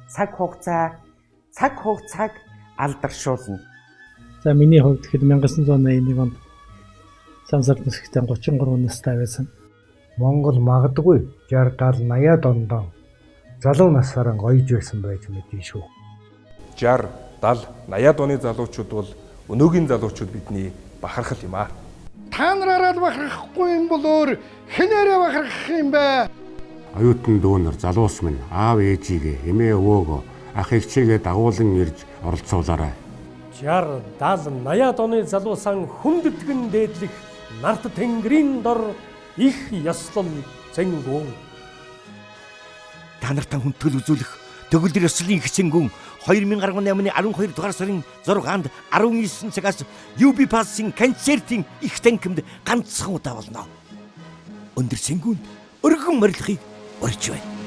Цаг хугацааг алдаршуулна. За, миний хувьд гэхэд 1981 онд сансар нисэхдээ 33 настай байсан. Монгол магадгүй 60 70 80-аад ондоо залуу насаараа гоёж байсан байж мэднэ шүү. 60 70 80-аад оны залуучууд бол өнөөгийн залуучууд, бидний бахархал юм аа. Та нараараа л бахархахгүй юм бол өөр хэнээрээ бахархах юм бэ? Оюутан дүү нар, залуус минь, аав ээжигээ, эмээ өвөөгөө, ах эгчээгээ дагуулан ирж оролцуулаарай. 60 70 80-аад оны залуусан хүндэтгэн дээдлэх нарт тэнгэрийн дор их ёслол цэнгүүн. Та нартай хүндэтгэл үзүүлэх төгөлдөр ёслолын их цэнгүүн 2018 оны 12 дугаар сарын 6-нд 19 цагаас UB Pass-ын концертын их танхимд ганцхан удаа болно. Өндөр цэнгүүнд өргөн морилохыг урьж байна.